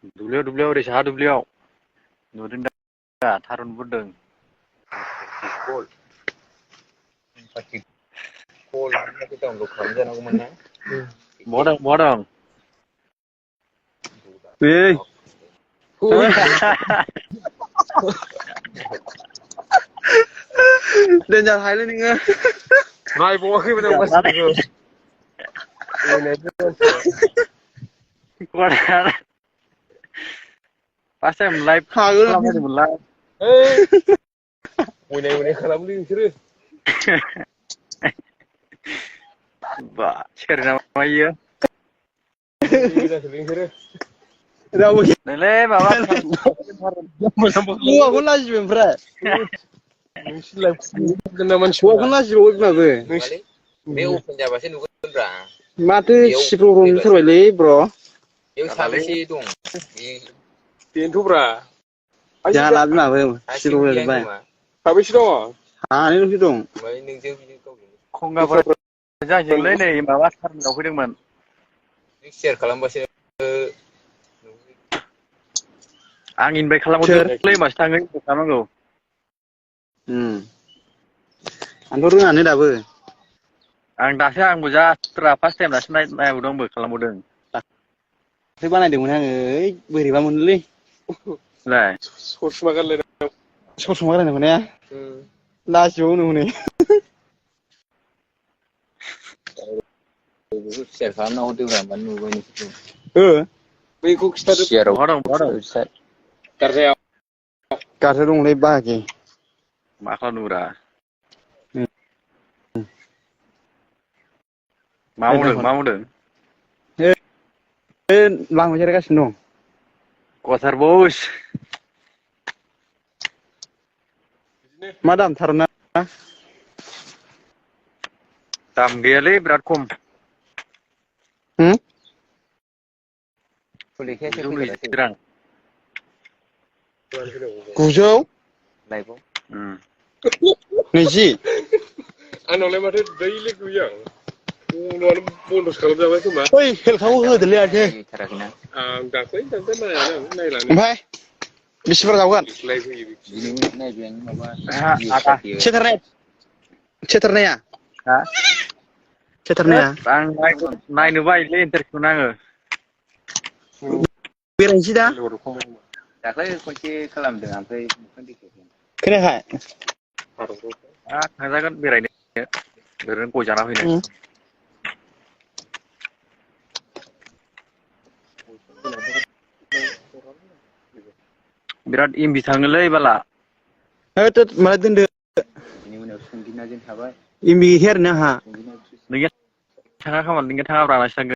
दुब्लियाव ओरै साहा दुब्लियाव नुदों दा थारुन बुरदों। कल डाउनलड खालामजानांगौमोन ना? बहा दं? नै देनजार हायलै नोङो नायबावाखैमोन आं मानसिफोरखौ फार्स्ट टाइम लाइभ हागोन खालामनायदोंमोनलां। अयनाय खालामोलै नोंसोरो। बा सिखारि नामा इयो? रावबो नैलै माबा हौवाखौनो लाजिबाय ओमफ्राय हौवाखौनो लाजिबावो बिमाबो बे अपेन जाबासो नुगोनब्रा। माथो सिप्र'थारबायलै ब्र'। बेयाव साबेसे दं? बेनोथ'ब्रा जाला बिमाबो सिप्र' जाजोब्बाय। साबैसे दङ? सानैल'सो दं। ओमफ्राय नोंजों बिजों गावजों खंगाफोर जाजोबलै नै माबा थारुनाव फैदोंमोन। सेयार खालामबासो आं इनभाइट सोर खालामहरदोंलै होमबासो थाङो इनभाइट खालामनांगौ। आंथ' रोङानो दाबो। आंबो जास्ट्रा फार्स्ट टाइम दासो नायबावदों आंबो खालामबावदों। दाख्लै बानायदोंमोन आङो ओइ बोरैबा मोनोलै। लाय ससमा गानलायनांगौ। ससमा गाननांगौ ने? लाजिबावो उनाव हनै। सेयार खालामना हरदोब्रा होमबानो नुबाय नोंसोरखौ। बैखौ खिथादो बहा दं गारजायाव। गारजायाव दंलै बाहागि। मा खालामदोंब्रा? मा मावदों? बे लामा जिरायगासिनो दं। खथार बस। मा दाम थारुना? दाम गैयालै बिराद खम। होम? 920 रां। 900? लाइभआव 20? आंनावलाय माथो दैलिग नुयो आं। बन्दसो खालामजाबाय खोमा। ओइ हेल्थआव होदोलै आसो। आं दाख्लै नायानो आं नायलानो। ओमफ्राय बेसे बुरजा जावगोन? आदा सेरथारनाया? हा? सेरथारनाया होद आं नायनो बायोलै इन्टारेस्ट मोना आङो। बेरायनोसै दा? दाख्लै खनसे खालामदों ओमफ्राय खोनायाखै? थांजागोन बेरायनो ओरैनो गय जाना फैनो। बिराद एमबि थाङोलै बाला। होद माहाय दोनदो। बिनि उनाव संगिनाजों थाबाय। एमबि गैखाया आरोना आंहा। नोंनिया थाङा खोमा नोंनिया थाङाब्रा आंनासो थांगोन।